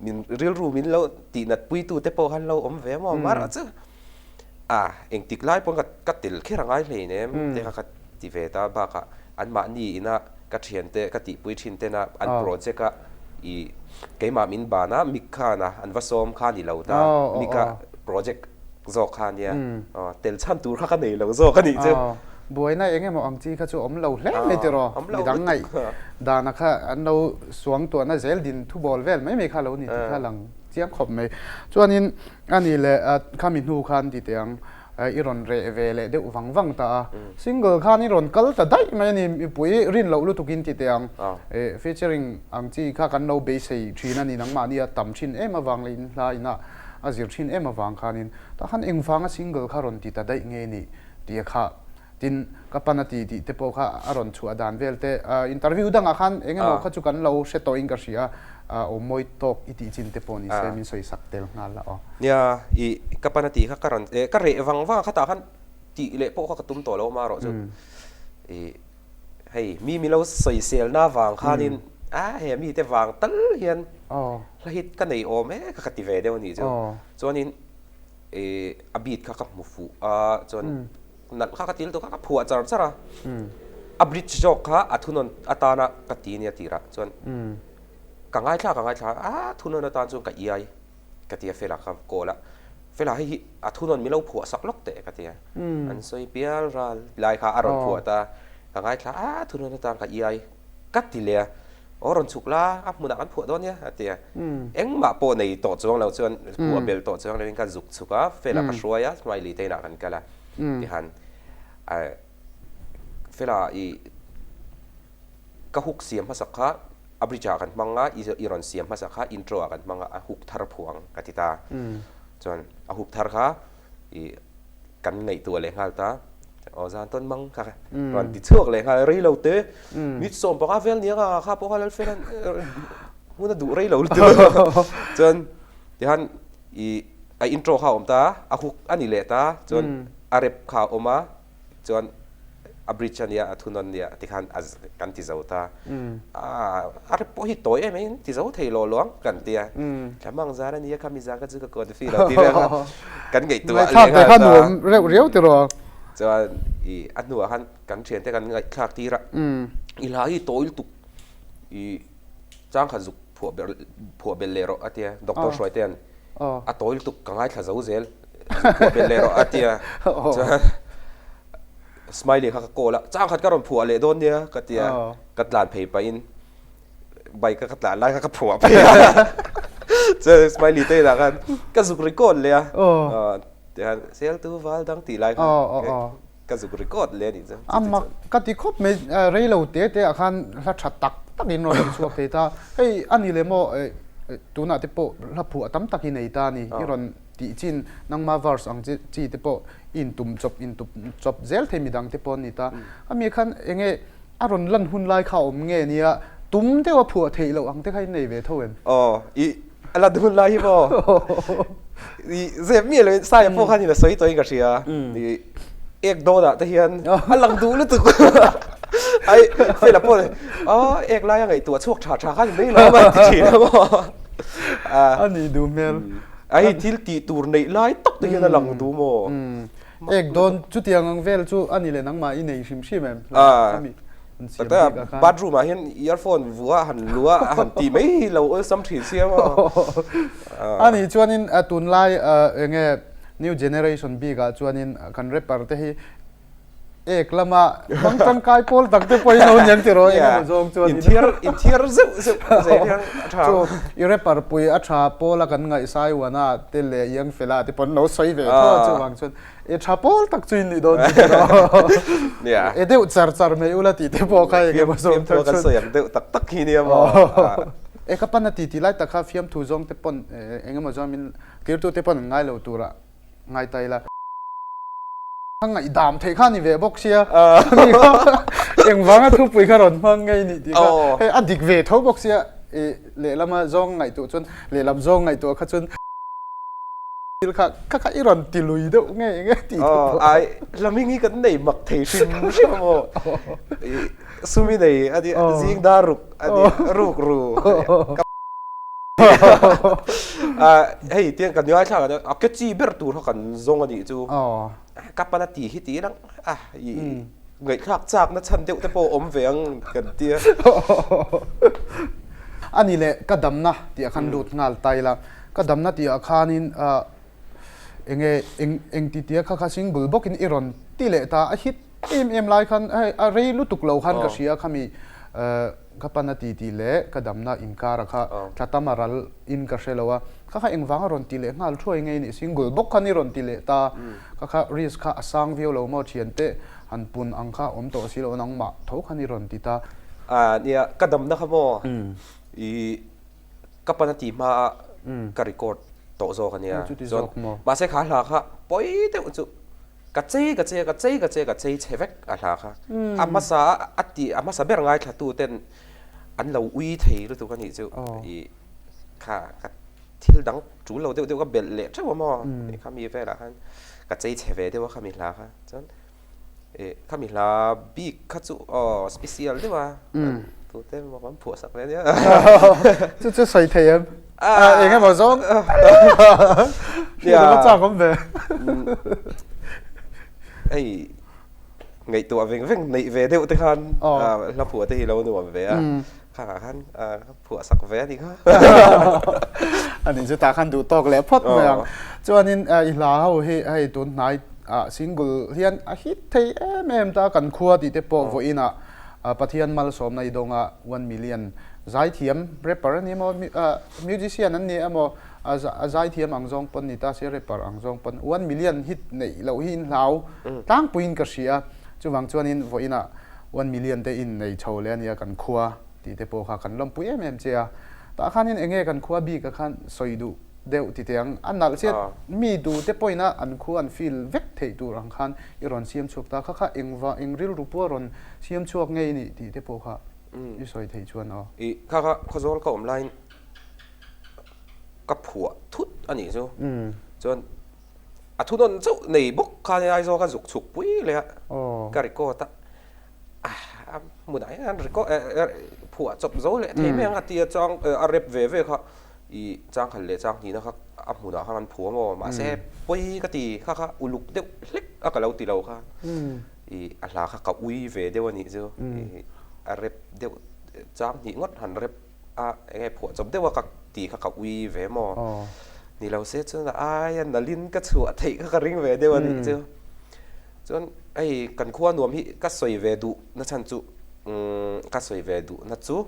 min rilru min lo tih nat pui tu te pawh khan lo awm ve a maw marawh chu a engtik lai pawn ka tel kher a ngai hleinem te kha ka ti ve ta bakah anmahni ina ka thiante ka tihpui thin tena an project a i keimah min ban a mic khan a an va sawm kha a ni lo ta mic a project zawk kha ania tel chhan tur kha ka nei lo zawk a nih chu. Buaina eng emaw ang chi kha chu awm lo hle mai tiraw midang ngaih dana kha an lo suang tuahna zel din thubawl vel mai mai kha lo ni tih kha lang chiang khawp mai. Chuanin a ni leh khami hnu khan ti teh ang. I rawn reh ve leh deuh vang vang ta a, single khan i rawn kal ta daih mai a ni, mipui rin loh lutukin ti teh ang, featuring ang chi kha kan lo beisei thin a ni, nangmahni a tam thin em avang leh in hla inah. a zir thin em avang khanin tah khan engvanga single kha rawn ti ta daih nge ni tih kha tin ka pan a ti tih te pawh kha a rawn chhuah dan vel te interview dangah khan eng emaw kha chu kan lo hre tawhin ka hria a aw mawi tawk i tih chin te pawh ni se min sawi sak tel nghal la aw. Nia i ka pan a tih kha ka rawn ka reh vang vang a khatah khan tih leh pawh kha ka tum tawh lo ama erawh chu i hei mi mi lo sawisel na vang khanin a he mi te vang tal hian hla hit ka nei awm e kha ka ti ve deuh a nih chu chuanin i a beat kha ka hmu fuh a chuan nalh kha ka til tuk a ka phuah char char a a bridge zawk kha a thunawn atana ka ti nia tirah chuan ka ngaithla ka ngaithla a thunawn atan chuan ka iai ka ti a fela ka call a fela hei hi a thunawn min lo phuah sak lawk teh ka ti a an sawi pial ral lai kha a rawn phuah ta ka ngaithla a thunawn atan ka iai ka ti leh a aw rawn chhuk la a hmunah kan phuah dawn nia a ti a engmah pawh nei tawh chuang lo chuan phuah bel tawh chuang loin ka zuk chhuk a fela ka hruai a smiley te inah kan kal a tihan fela i ka hook siam hmasak kha a bridge ah kan hmang a i rawn siam hmasak kha intro ah kan hmang a a hook thar phuang ka ti ta chuan a hook thar kha i kan ngaihtuah leh nghal ta aw zan tawn mang kha rawn ti chhuak leh nghal rei lo te mit sawm panga vel nia nga kha pawh kha lal fel hun a duh rei lo lutuk chuan tihan i a intro kha a awm ta a hook a ni leh ta chuan a rep kha a awm a chuan a bridge a nia a thunawn nia tikhan a kan ti zo ta a rep pawh hi tawi em em ti zo thei lo luang kan tia thlamang zan a nia khami zan kha chu ka kawn feel lo ti vel kha kan ngaihtuah leh nghal ta nuam reuh riau ti rawh chuan i a hnuah khan kan thian te kan ngaihthlak tir a i hla hi tawi lutuk i chang khat zuk phuah ber phuah bel leh rawh a tia doctor hruai te an a tawi lutuk ka ngaithla zo zel phuah bel leh rawh a tia chuan smiley kha ka call a chang khat ka rawn phuah leh dawn nia ka tia ka tlan phei pahin bike a ka tlan lai kha ka phuah phei a chuan smiley te inah khan ka zuk record leh a tihian sel tu val dang tih lai kha ka zuk record leh a nih chu a mak ka ti khawp mai rei lo te te ah khan hla tha tak tak in rawn in chhuak thei ta hei a ni leh maw tunah te pawh hla phuah tam tak i nei ta a ni i rawn tih chin nangma verse ang chi chi te pawh i intum chawp intum chawp zel thei midang te pawh an ni ta a mi khan eng nge a rawn lan hun lai kha a awm nge nia tum deuh a phuah theih loh ang te kha in nei ve tho em? Aw i a lan hun lai hi maw i zep miah loin Saia pawh khan in a sawi tawhin ka hria i ek dawnah te hian a lang duh lutuk ai Fela pawh aw ek laia ngaihtuah chhuak tha tha khan in mai lo a ti thin a maw a nih duh hmel a hei thil tih tur neih lai tak te hian a lang duh maw ek dawn chutiang ang vel chu a ni leh nangmah i nei hrim hrim em Tata bathroom ah hian earphone vua han lua a han ti mai hi lo awlsam thin sia maw. A nih chuanin tunlai enge new generation bik ah chuanin kan rapper te hi ek lama hmang tangkai pawl tak te pawh hi lo niang tiraw engemaw zawng chuanin. Inthiar inthiar zeuh zeuh zel hian a tha. Chu i rapper pui a tha pawl a kan ngaihsai uana te leh Iangfela te pawh an lo sawi ve tho a chuvang chuan E tha pawl tak chu in nih dawn chu tiraw. Nia. E deuh char char mai ula tih te pawh kha eng emaw zawng thar chuan. Kan sawi ang deuh tak tak hi nia maw. E ka pan a ti ti lai tak kha fiamthu zawng te pawn eng emaw zawng min tirtu te pawn an ngai lo tura ngai ta ila. Ka ngaihdam theih kha a ni ve bawk sia. Mi kha engvanga thupui kha rawn hmang ngei nih tih kha hei a dik ve tho bawk sia. E lehlama zawng ngaihtuah chuan lehlam zawng ngaihtuah kha chuan. Thil kha kha kha i rawn ti lui deuh nge nge tih te pawh. Ai laming hi kan nei mak thei hrim hrim a maw. Sumi nei a nia zing dar ruk a nia ruk ru hei tiang kan ngaithla kan a ke chi ber tur kha kan zawng a nih chu ka pan a ti hi ti lang a i ngaihthlak chak na chhan deuh te pawh awm ve ang kan tia. Ani leh ka damna tih ah khan lut nghal ta ila. Ka damna tih ah khanin enge eng eng ti tia kha kha sing bul bawkin i rawn ti leh ta a hit em em lai khan hei a rei lutuk lo khan ka hria khami ka pan a ti tih leh ka damna inkar a kha thla tam a ral in ka hre lo a kha kha engvang a rawn ti leh nghal thuai nge nih single bawk khan i rawn ti leh ta kha kha risk kha a sang viau lo maw thian te han pun ang kha awm tawh si lo nangmah tho khan i rawn ti ta. Nia ka damna kha maw i Ka pan a tih hma a ka record tawh zawk a nia. Chuan mahse kha hla kha pawi deuh chu ka chei ka chei a, ka chei ka chei a, ka chei chhe vek a hla kha. A hmasa a ti a hmasa ber ngaithla tu ten an lo ui thei lutuk a nih chu i kha ka thil dang tul lo deuh deuh ka belh leh theuh a maw khami velah khan ka chei chhe ve deuh a khami hla kha chuan Khami hla bik kha chu aw special deuh a tute emaw kan phuah sak ve nia. Chu chu sawi thei em? Eng emaw zawng hriat a va chak awm ve. Hei ngaihtuah veng veng neih ve deuh te khan hla phuah te hi lo nuam ve a. Khangah khan ka phuah sak ve a nih kha. A nih chu tah khan duh tawk leh phawt mai ang. Chuanin i hla ho hi hei tun hnai single hian a hit thei em em ta kan khua tih te pawh vawiinah Pathian malsawmna i dawnga one million zaithiam rapper a ni emaw musician an ni emaw a zaithiam ang zawng pawn ni ta se rapper ang zawng pawn one million hit neih loh hi in hlau tlangpuiin ka hria. Chuvang chuanin vawiinah One million te in nei chho leh a nia kan khua tih te pawh kha kan lawmpui em em che a. Tah khanin eng nge kan khua bik a khan sawi duh deuh ti teh ang. A nalh chiat mi duh te pawhin a an khua an feel vek theih tur ang khan i rawn siam chhuak ta. Kha kha engva eng rilru pawh rawn siam chhuak ngei ni tih te pawh kha i sawi theih chuan aw. I kha kha Khawzawl ka awm laiin ka phuah thut a nih chu. Chuan A thunawn chauh nei bawk kha nia Aizawl ka zuk chhuk pui leh a, ka record a, a hmunah hian record phuah chawp zo leh thei mai ang a tia chang a rep ve ve kha i changkhat leh changhnihna kha a hmunah khan an phuah maw mahse pawi ka ti kha kha uluk deuh hlek a ka lo ti lo kha i a hla kha ka ui ve deuh a nih chu i a rep deuh changhnih ngawt han rep a eng nge phuah chawp deuh a ka ti kha ka ui ve maw ni lo se chuan a aia nalin ka chhuah theih kha ka ring ve deuh a nih chu chuan hei kan khua nuam hi ka sawi ve duh na chhan chu ka sawi ve duh na chu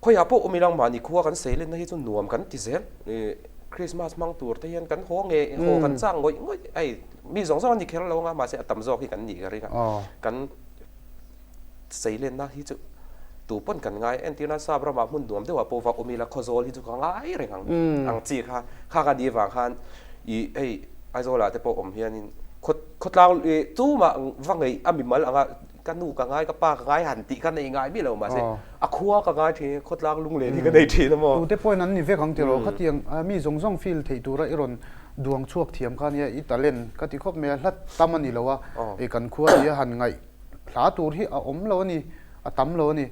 khawiah pawh awm ilang mahni khua kan sawi lenna hi chu nuam kan ti zel Christmas hmang tur te hian kan haw nge haw kan chak ngawih ngawih hei mi zawng zawng an ni kher lo anga mahse a tam zawk hi kan nih ka ring a kan Seilenna hi chu tu pawn kan ngai entir nan sap ramah hmun nuam deuhah pawh va awm ila Khawzawl hi chu ka ngai reng ang ang chi kha kha ka nih vang khan ih hei Aizawlah te pawh awm hianin khaw khawtlang ih tumah va ngeih a mimal anga ka nu ka ngai ka pa ka ngai han tih kha nei ngai miah lo mahse a khua ka ngai thin khawtlang lunglen hi ka nei thin a maw. Tute pawhin an ni vek ang tiraw khatiang mi zawng zawng feel theih tura i rawn duang chhuak thiam kha nia i talent ka ti khawp mai a hlat tam a ni lo a ih kan khua tia han ngaih Hla tur hi a awm lo a ni, a tam lo a ni.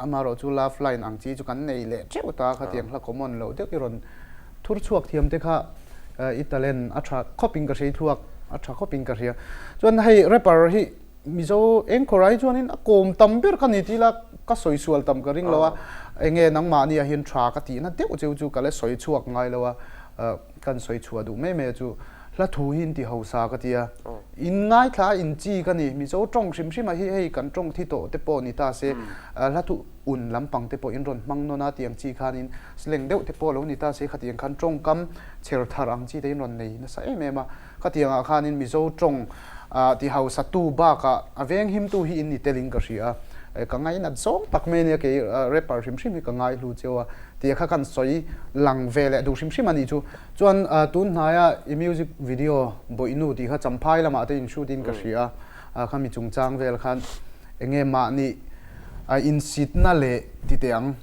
Amaherawh chu love line ang chi chu kan nei leh teuh ta khatiang hla common loh deuh i rawn thur chhuak thiam te kha i talent a tha khawp in ka hria, i thluak a tha khawp in ka hria. Chuan hei rapper hi Mizo engkhawr ah hi chuanin a kawm tam ber kha ni tih ila ka sawi sual tam ka ring lo a, enge nangmahni ah hian tha ka tihna deuh cheu chu ka la sawi chhuak ngai lo a, kan sawi chhuah duh mai mai a chu. Hla thu hi in ti hausa ka ti a, in ngaithla a in chi ka ni, Mizo tawng hrim hrim a hi hei kan tawng thi tawh te pawh ni ta se, hla thu un lampang te pawh in rawn hmang nawn a tiang chi khanin slang deuh te pawh lo ni ta se khatiang khan tawngkam chher thar ang chi te in rawn nei nasa em em a, khatiang ah khanin Mizo tawng ti hausa tu bakah a veng him tu hi in ni telin ka hria a, ka ngainat zawng tak mai ania kei rapper hrim hrim hi ka ngaihlu cheu a tia kha kan sawi lang ve leh duh hrim hrim a nih chu. Chuan tun hnaia i music video Bawihnu tih kha Champhai lamah te in shoot in ka hria a, kha mi chungchang vel khan enge mahni insitna leh ti teh ang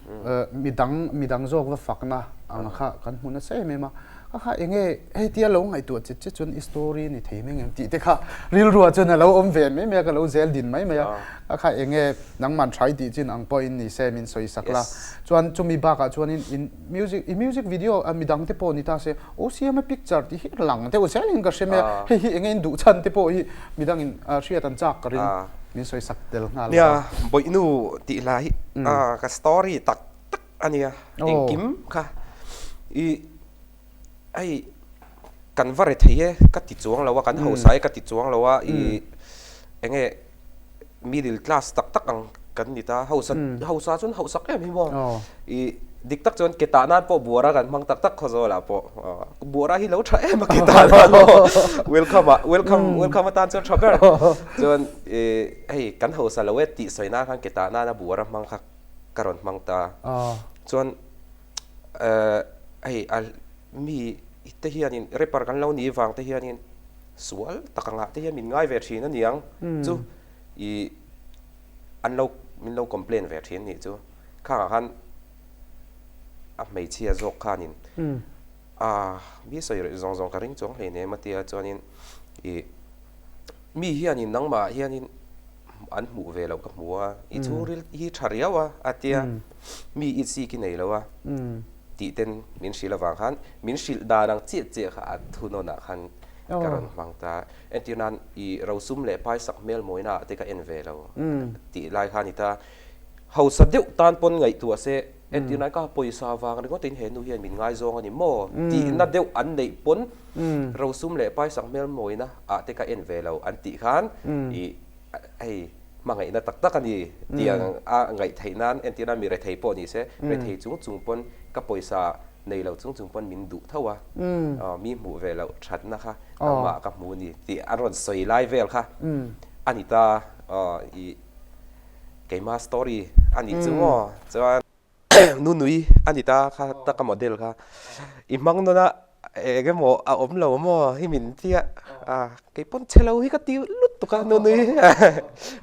midang midang zawk va fakna ang kha kan hmu nasa em em a, kha kha enge hei tia lo ngaihtuah chet chet chuan i story ni thei mai ngem tih te kha rilruah chuan a lo awm ve mai mai a, ka lo zel din mai mai a, kha kha enge nangman try tih chin ang pawhin ni se min sawi sak la, chuan chumi bakah chuanin in Music, i music video a midang te pawh ni ta se, aw siama picture tih hi lang deuh zel in ka hre mai a, hei hi enge in duh chhan te pawh hi midang in hriat an chak ka ring, min sawi sak tel nghal a. Nia, Bawihnu tih hla hi ka story tak tak a nia, engkim kha i hei kan va re thei e ka ti chuang lo a, kan hausa e ka ti chuang lo a, i enge middle class tak tak ang kan ni ta, hausa hausa chuan hausak em hi maw i dik tak chuan ke tah nan pawh buara kan hmang tak tak khawzawl ah pawh buara hi lo tha em a ke tah nan maw welcome ah welcome welcome atan chuan tha ber chuan i hei kan hausa lo e tih sawi nan khan ke tah nana buara hmang kha ka rawn hmang ta chuan hei a. Mi te hianin rapper kan lo nih vang te hianin sual tak angah te hian min ngai ve thin a niang chu i an lo min lo complain ve thin nih chu khangah khan a hmeichhia zawk khanin a mi sawi rih zawng zawng ka ring chuang hleinem a tia chuanin i mi hianin nangmah hianin an hmuh ve loh ka hmu a i chhungril hi tha riau a a tia mi i chik i nei lo a tih ten min hrilh avang khan min hrilh dan ang chiah chiah kha a thunawnah khan ka rawn hmang ta. Entir nan i rosum leh paisak hmel mawina ah te ka en ve lo tih lai kha a ni ta. Hausa deuh tan pawn ngaihtuah se entir nan ka pawisa vang ringawt in he nu hian min ngaizawng a ni maw tihna deuh an neih pawn rosum leh paisak hmel mawina ah te ka en ve lo an tih khan i hei hmangaihna tak tak a ni tih ang a ngaih theih nan entir nan mi rethei pawh ni se rethei chung chung pawn ka pawisa nei lo chung chung pawn min duh tho a mi hmuh ve loh thatna kha nangmah ka hmu a ni tih a rawn sawi lai vel kha a ni ta i keima story a nih chu maw chuan Nunui a ni ta kha taka model kha i hmang nawn a eng emaw a awm lo maw hi min tia a kei pawn chhe lo hi ka ti lut tuk a Nunui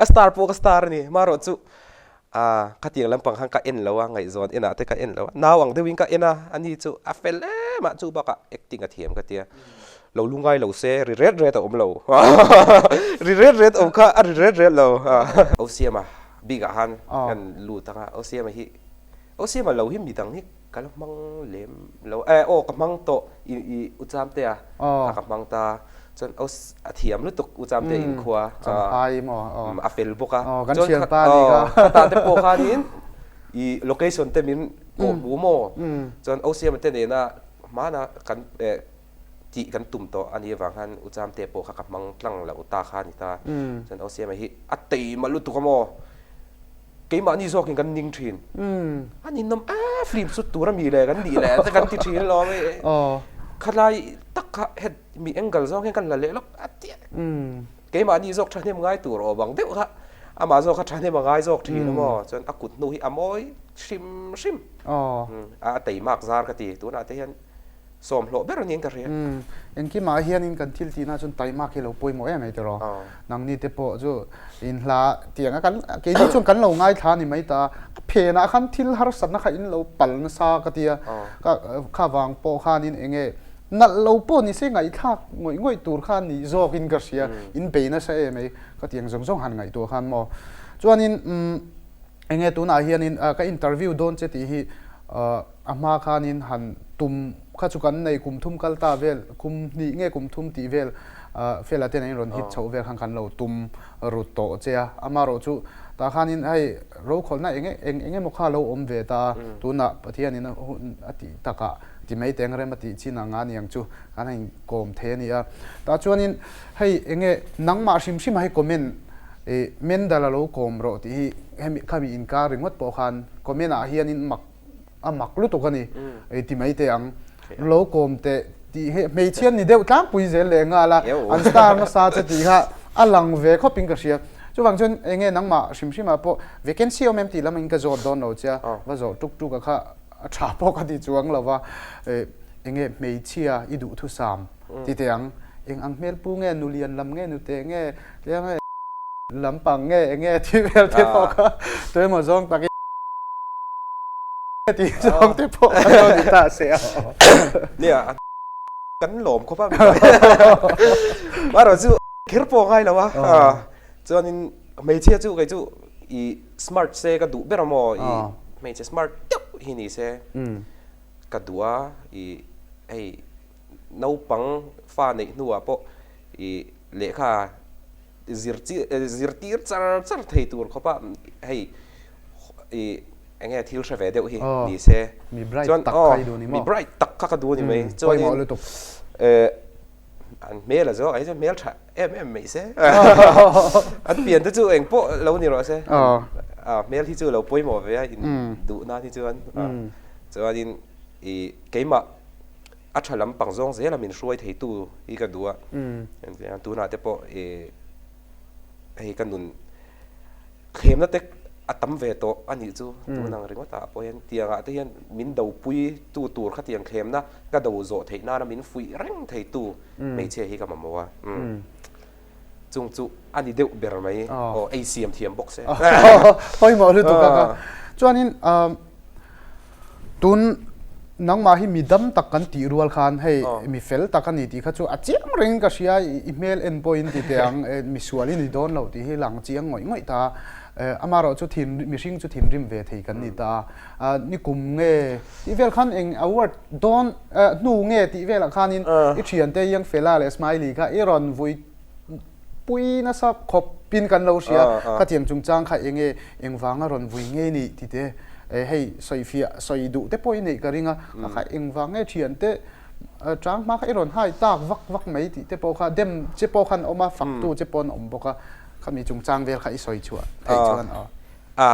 a star pawh ka star a ni marawh chu a khatiang lampang khan ka en lo a ngaihzawn enah te ka en lo a nau ang deuhin ka en a ani chu a fel em a chu bakah acting a thiam ka tia lo lungai lo se ri ret ret a awm lo ri ret ret awm kha a ri ret ret lo Osiama bikah khan kan lut ang a Osiama hi Osiama lo hi midang hi ka la hmang lem lo eh aw ka hmang tawh i i Uchamtea kha ka hmang ta chuan a thiam lutuk Uchamtea inkhua a fel bawk a chuan khatah te pawh khanin i location te min kawh hmu maw chuan Osiama te nena hmana kan eh tih kan tum tawh a nih avang khan U Chamte pawh kha ka hmang tlang loh ta kha a ni ta. Chuan Osiama hi a teima lutuk a maw? Keimahni zawkin kan ning thin. A ninawm e film shoot tur a mi le kan nih le te kan ti thin alawm e. Khalai tak kha het mi angle zawng hian kan la leh lawk a tia. Keimahni zawk thahnem ngai tur awm ang deuh kha amah zawk kha thahnem a ngai zawk thin a maw? Chuan a kut hnu hi a mawi hrim hrim. A teimak zar ka ti tunah te hian. Sawm hlawh ber aniin ka hria. Umm, engkimah hianin kan thil tihna chuan taimak hi lo pawimawh em ai tiraw? Nangni te pawh chu inhla tiang a kan keini chuan kan lo ngaithla ni mai ta, a phenah khan thil harsatna kha in lo pal nasa ka tia, ka kha vang pawh khanin eng nge nalh lo pawh ni se ngaihthlak ngawih ngawih tur kha ni zawkin ka hria, in bei nasa em ai ka tiang zawng zawng han ngaihtuah khan maw. Chuanin umm eng nge tunah hianin ka interview dawn che tih hi A hma khanin han tum kha chu kan nei kum thum kal ta vel, kum hnih nge kum thum tih vel fela ten an rawn hit chhoh vel khan kan lo tum rut tawh che a. Amaherawh chu tah khanin hei rokhawlhna eng eng eng emaw kha lo awm ve ta a, tunah Pathianin a hun a tih takah ti mai teng rem a tih chin ang a niang chu kan han inkawm thei a ni a. Tah chuanin hei eng nge nangmah hrim hrim a hei comment ih Mendal a lo kawm rawh tih hi hemi khami inkar ringawt pawh khan comment ah hianin mak a mak lutuk a ni ei ti mai teh ang lo kawm teh tih hi hmeichhia ni deuh tlangpui zel leh nghal a an star nasa che tih kha a lang ve khawp in ka hria chuvang chuan eng nge nangmah hrim hrim ah pawh vacancy awm em tih lam in ka zawt dawn lo che a va zawh tuk tuk a kha a tha pawh ka ti chuang lo va eng nge hmeichhia i duhthusam ti teh ang eng ang hmel pu nge nulian lam nge nute nge tlem nge lampang nge eng nge tih vel te pawh kha tuemaw zawng tak in tih zawng te pawh kha lo ni ta se a. Nia kan lawm khawp a marawh chu kher pawh ngai lo a chuanin hmeichhia chu kei chu i smart se ka duh ber a maw i hmeichhe smart deuh hi ni se ka duh a i hei naupang fa neih hnuah pawh i lehkha zirtir char char thei tur khawp a hei i eng nge thil hre ve deuh hi ni se mi bright tak kha i duh ni maw mi bright tak kha ka duh ni mai chuan an hmel a zawk ai chuan hmel tha em em mai se an pian te chu eng pawh lo ni rawh se hmel hi chu lo pawimawh ve a in duh nan hi chuan chuanin i keimah a tha lampang zawng zela min hruai theitu hi ka duh a, tunah te pawh ih hei ka nun thlemna te A tam ve tawh a nih chu tun ang ringawt ah pawh hian tiang ah te hian min do pui tu tur kha tiang thlemna ka do zawh theih nana min fuih reng thei tu hmeichhia hi ka mamawh a chung chu a ni deuh ber mai aw ei siam thiam bawk se. Pawimawh lutuk a ka chuanin Tun nangmah hi mi dam tak kan tih rual khan hei mi fel tak a ni tih kha chu a chiang reng ka hria i hmel en pawhin ti teh ang mi sual i ni dawn lo tih hi lang chiang ngawih ngawih ta a amaherawh chu thin mihring chu thinrim ve thei kan ni ta a nikum nge tih vel khan eng award dawn hnu nge tih velah khanin i thiante Young Fella leh Smiley kha i rawn vui pui nasa khawp in kan lo hria khatiang chungchang kha enge engvanga rawn vui ngei ni ti te hei sawifiah sawi duh te pawh i neih ka ring a kha kha engvang nge thian te chang hma kha i rawn hai tak vak vak mai tih te pawh kha dem che pawh khan awm a fak tu che pawh an awm bawk a khami chungchang vel kha i sawi chhuah theih chuan aw. A,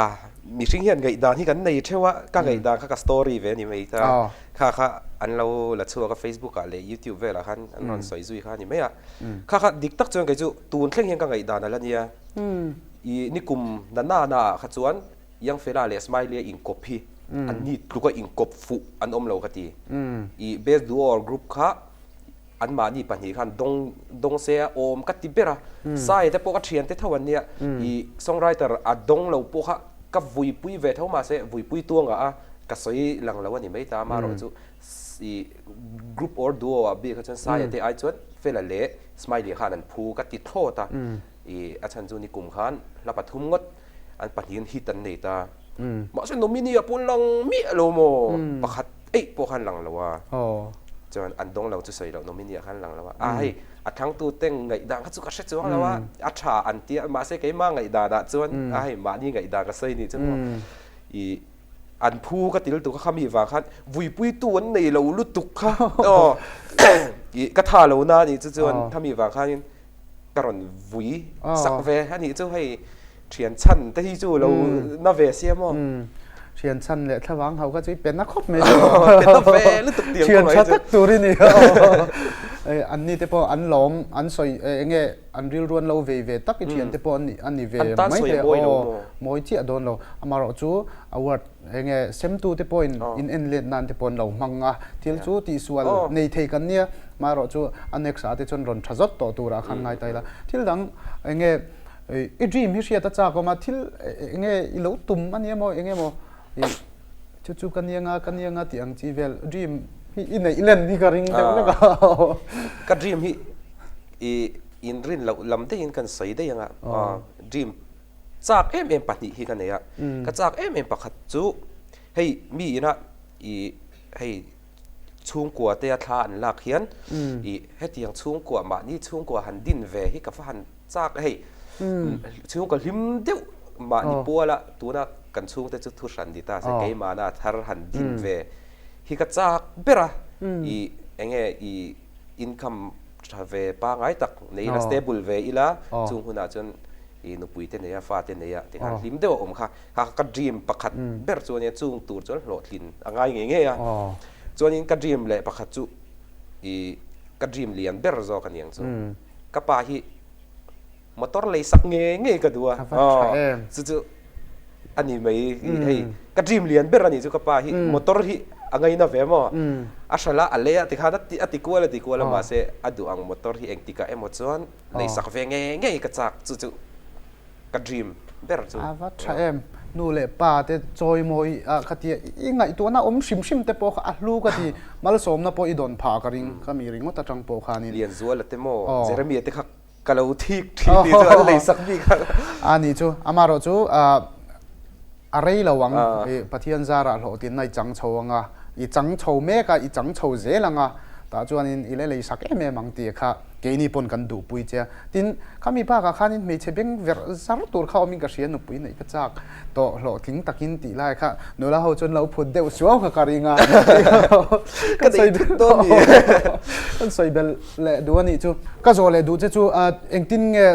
mihring hian ngaihdan hi kan nei theuh a, ka ngaihdan kha ka story ve a ni mai ta. Kha kha an lo la chhuak a Facebook ah leh YouTube velah khan an rawn sawi zui kha a ni mai a. Kha kha dik tak chuan kei chu tun thleng hian ka ngaihdan a la nia. I nikum na na na ah kha chuan Young Fella leh Smiley a inkawp hi an ni tluk a inkawp fuh an awm lo ka ti. I Best Duo or Group kha Anmahni pahnih khan dawng dawng se a awm ka ti ber a, Sai te pawh ka thian te tho an nia, i songwriter a dawng lo pawh kha ka vuipui ve tho mahse vuipui tuangah a ka sawi lang lo a ni mai ta amaherawh chu i group or duo ah bik kha chuan Saia te ai chuan Fela leh Smiley khan an phu ka ti thlawt a, i a chhan chu nikum khan hla pathum ngawt an pahnihin hit an nei ta mahse nominee ah pawh lang miah lo maw pakhat eih pawh khan lang lo a chuan an dawng lo chu sawi loh nominee ah khan lang lo a a hei a thangtu te ngaihdan kha chu ka hre chuang lo a a tha an tia mahse keimah ngaihdan ah chuan a hei mahni ngaihdan ka sawi nih chu maw i an phu ka til tu kha khami vang khan vuipui tu an nei lo lutuk kha aw i ka tha lo na nih chu chuan khami vang khanin ka rawn vui sak ve a nih chu hei thian chhan te hi chu lo na ve sia maw. Thian chhan leh thlavang ho kha chu i pe na khawp mai chu. Pe na ve lutuk tiang Thian tha tak tur i ni. An ni te pawh an lawm an sawi enge an rilru an lo vei ve tak i thian te pawh an ni an ni ve mai thei a aw mawi chiah dawn lo. Amaherawh chu award enge semtu te pawhin in en let nan te pawh an lo hmang a, thil chu tihsual nei thei kan nia, amaherawh chu a next ah te chuan rawn tha zawt tawh turah khan ngai ta ila. Thil dang enge i dream hi hriat a chak awm a, thil enge i lo tum a nia maw enge maw i chu chu ka nia nga ka nia nga tih ang chi vel dream hi i neih len hi ka ring deuh lek a. Ka dream hi i inrin loh lam deuhin kan sawi daih ang a, dream Chak em em pahnih hi ka nei a, ka chak em em pakhat chu hei mi ina i hei chhungkua te a thla an lak hian i hetiang chhungkua mahni chhungkua han din ve hi ka va han chak hei chhungkua hlim deuh mahni puala tuna kan chhungte chu thu hran ni ta se keimahna thar han din ve hi ka chak ber a i enge i income tha ve pangai tak nei ila stable ve ila chung hunah chuan i nupui te nei a fa te nei a tikhan hlim deuh a awm kha kha ka dream pakhat ber chu ania chung tur chuan hlawhtlin a ngai ngei ngei a chuanin ka dream leh pakhat chu i ka dream lian ber zawk aniang chu ka pa hi Motor lei sak nge nge ka duh a. Chu chu a ni mai hei ka dream lian ber a nih chu ka pa hi motor hi a ngaina ve maw a hralh a a lei a tikhan a ti kual a ti kual a mahse a duh ang motor hi engtikah emaw chuan lei sak ve nge nge ka chak chu chu ka dream ber chu. A va tha em nu leh pa te chawi mawi a khatia i ngaihtuahna awm hrim hrim te pawh kha a hlu ka ti malsawmna pawh i dawn phah ka ring ka mi ringawt atang pawh khanin. Lianzuala te maw Jeremia te kha Ka lo thik thin tih chu an lei sak bik a. A nih chu, amaherawh chu a rei lo ang, i Pathian zarah hlawhtinna i chang chho ang a, i chang chho mek a, i chang chho zel ang a, tah chuanin i la lei sak em em ang tih kha keini pawn kan duhpui che a. Tin, khami bakah khanin hmeichhe beng verh zar tur kha awmin ka hria, nupui neih ka chak tawh hlawhtling takin tih lai kha nula ho chuan lo phut deuh suau kha ka ring a. Ka nei thut dawn ni. Kan sawi belh leh duh a nih chu. Ka zawh leh duh che chu engtin nge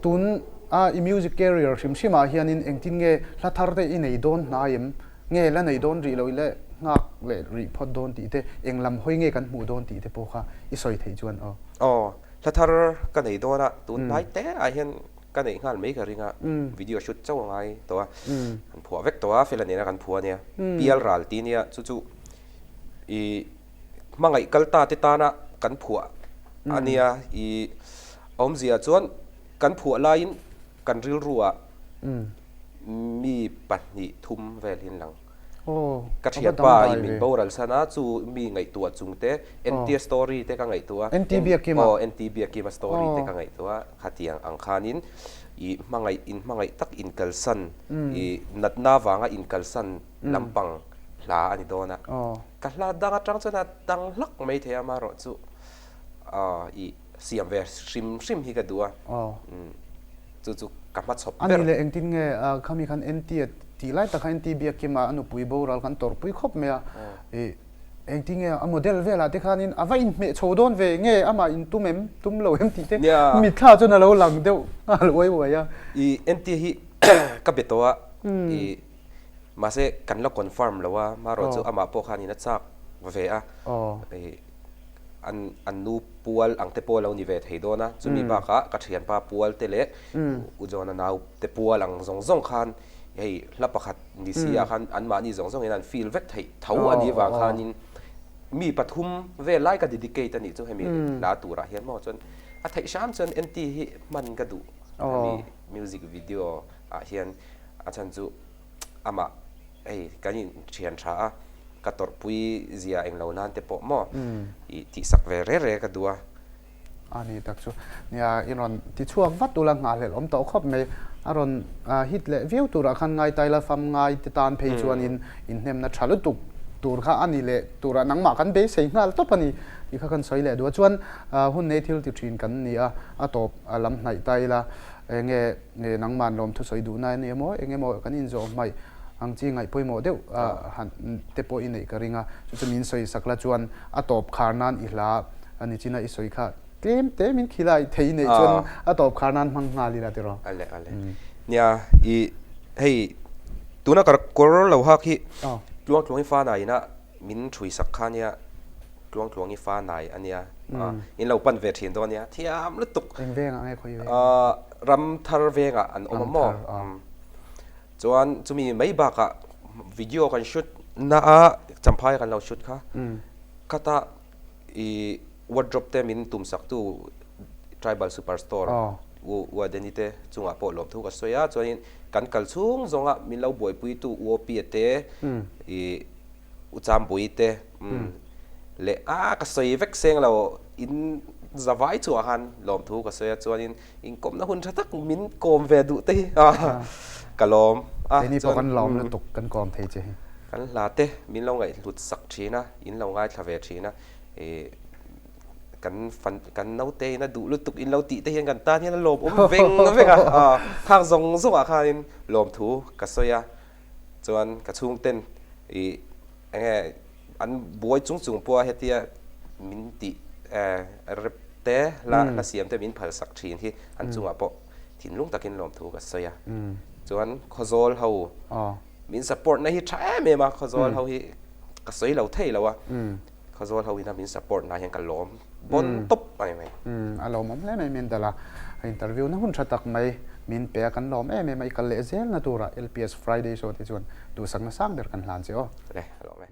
tun a i music career hrim hrim ah hianin engtin nge hla thar te i nei dawn hnai em? Nge la nei dawn rih lo i le nghak leh rih phawt dawn tih te eng lam hawi nge kan hmuh dawn tih te pawh kha i sawi theih chuan aw. Aw, hla thar ka nei dawn a, tun hnai te ah hian. ka neih nghal mai ka ring a, video shoot chauh a ngai tawh a, kan phuah vek tawh a, Fela nena kan phuah a nia, Pial ral tih nia, chu chu ih hmangaih kal ta te tana kan phuah a nia, ih awmzia chuan kan phuah laiin kan rilru ah mi pahnih thum vel hi an lang. Ka thianpa i min boral san a, chu mi ngaihtuah chung te, NT story te ka ngaihtuah a, NT Biakima. Aw, NT Biakima story te ka ngaihtuah a, khatiang ang khanin i hmangaih, in hmangaih tak inkalsan, i natna vanga inkalsan lampang hla a ni dawn a. Ka hla dang atang chuan a dang hlak mai thei a, amaherawh chu i siam ve hrim hrim hi ka duh a. Chu chu ka hmachhawp ber. Ani leh engtin nge khami khan NT a tih lai tak khan NT Biakkima a nupui boral khan tawrhpui khawp mai a. Ih engtin nge a model velah te khanin a va inhmeh chho dawn ve nge amah in tum em tum lo em tih te mitthla chuan a lo lang deuh nghal uai uai a. Ih NT hi ka be tawh a ih mahse kan la confirm lo a marawh chu amah pawh khanin a chak ve a ih an an nu pual ang te pawh a lo ni ve thei dawn a, chumi bakah ka thianpa pual te leh U John-a nau te pual ang zawng zawng khan hei hla pakhat ni si ah khan anmahni zawng zawngin an feel vek theih tho a nih vang khanin mi pathum vel lai ka dedicate a nih chu hemi hla turah hian maw chuan a theih hram chuan NT hi hman ka duh hemi music video ah hian a chhan chu amah hei kan inthian tha a, ka tawrhpui zia englo nan te pawh maw i tihsak ve re re ka duh a. A ni tak chu. Nia, i rawn ti chhuak vat ula nghahhlelh awm tawh khawp mai. A rawn hit leh viau turah khan Ngaitaila fam ngai te tan phei chuanin inhnemna tha lutuk tur kha a ni leh turah nangmah kan beisei nghal tawp a ni tih kha kan sawi leh duh a. Chuan hun nei thil ti thin kan ni a, a tawp lam hnaih ta ila enge Nge nangman lawm thusawi duhna a ni emaw, eng emaw kan inzawh hmaih ang chi ngaih pawimawh deuh han te pawh i neih ka ring a, chu chu min sawi sak la chuan a tawp khar nan i hla a ni china i sawi kha tlem te min khila i thei neih chuan a tawp khar nan hmang nghal ila tiraw. Ale ale. Nia i hei tuna ka kawr lo hak hi Tluangtluangi fa nai ina min thui sak kha nia Tluangtluangi fa nai a nia in lo pan ve thin dawn nia thiam lutuk. Eng vengah nge khawi veng? Ram thar vengah an awm a maw? Chuan chumi mai bakah video kan shoot na a Champhai kan lo shoot kha khata i wardrobe te min tum sak tu Tribal Super Store U Uadeni te chungah pawh lawmthu ka sawi a chuanin kan kal chhung zawnga min lo buaipui tu U Opia te i U Chambui te leh a ka sawi vek seng lo in zavai chhuah khan lawmthu ka sawi a chuanin inkawmna hun tha tak min kawm ve duh te hi ka lawm a keini pawh kan lawm lutuk kan kawm thei che hi kan hla te min lo ngaihhlut sak thin a in lo ngaithla ve thin a kan fan kan naute in a duh lutuk in lo tih te hian kan tan hian a lawm awm veng veng a khang zawng zawng ah khanin lawmthu ka sawi a Chuan ka chhungten ih enge an buai chung chung pawha hetia min tih rep te la la siam te min phalsak thin hi an chungah pawh thinlung takin lawmthu ka sawi a. Chuan Khawzawl ho min support na hi tha em em a, Khawzawl ho hi ka sawi lo thei lo a, Khawzawl ho ina min support na hian ka lawm bawn tawp a ni mai. A lawmawm hle mai min dal a, interview na hun tha tak mai min pe a kan lawm em em a, i kal leh zel na turah LPS Friday show te chuan duhsakna sang ber kan hlan che aw. Le, a lawm e.